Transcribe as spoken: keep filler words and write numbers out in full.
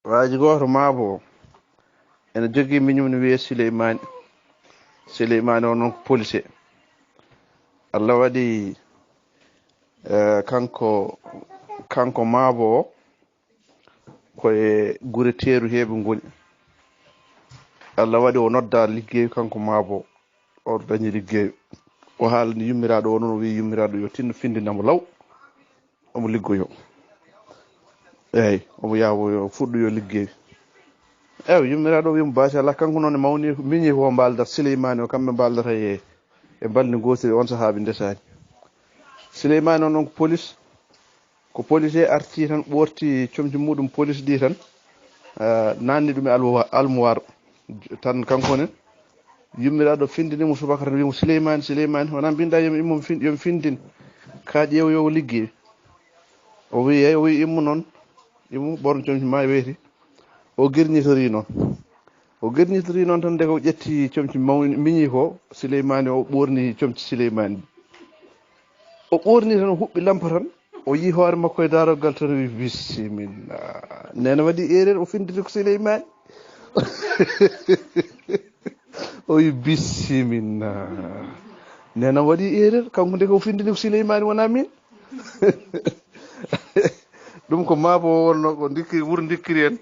Waaji gooto maabo ene jogii miñum no wiyee Sileymaani. Sileymaani o noon ko polise. Allah waɗi eh, kanko kanko maabo o ko e gure teeru heeɓe ngoni. Allah waɗi o nodda liggey kanko maabo o dañi liggey. O haalani yummiraaɗo o noon, o wii yummiraaɗo yo tinno findinamo law, omo liggoyo. Eyyi, omo yaha o fuɗɗoyo liggey. Eyyi, yummiraaɗo o wimo baasi alaa, kanko noon e mawni miñi ko mbaaldat Sileymaani o, kamɓe mbaaldata e e balndi gootiri. On sahaa ɓe ndesaani. Sileymaani o noon ko polis. Ko polise arti tan ɓoorti comci muɗum polis ɗi tan, ah, nanni ɗum e almuwa- almuwar tan kanko ne. Yummiraaɗo findini mo subaka tan wimo Sileymaani, Sileymaani wona mbinda yomi immo yomi findin ka ƴeew yo liggi. O wi eyyi, o wi immo noon, immo ɓorno comci ma e weeti. O girñitori noon. O girñitori noon tan nde ko ƴetti comci mawni miñi ko Sileymaani o ɓoorni comci Sileymaani. O ɓoorni tan o huɓɓi lampa tan o yii hoore makko e daaroggal tan o wi bisimilla. Nena waɗi erreur o finditi ko Sileymaani. O wi bisimilla. Nena waɗi erreur kanko nde ko findini ko Sileymaani wona min. Ɗum ko maabo o wonno ko ndikkiri wuro ndikkiri en.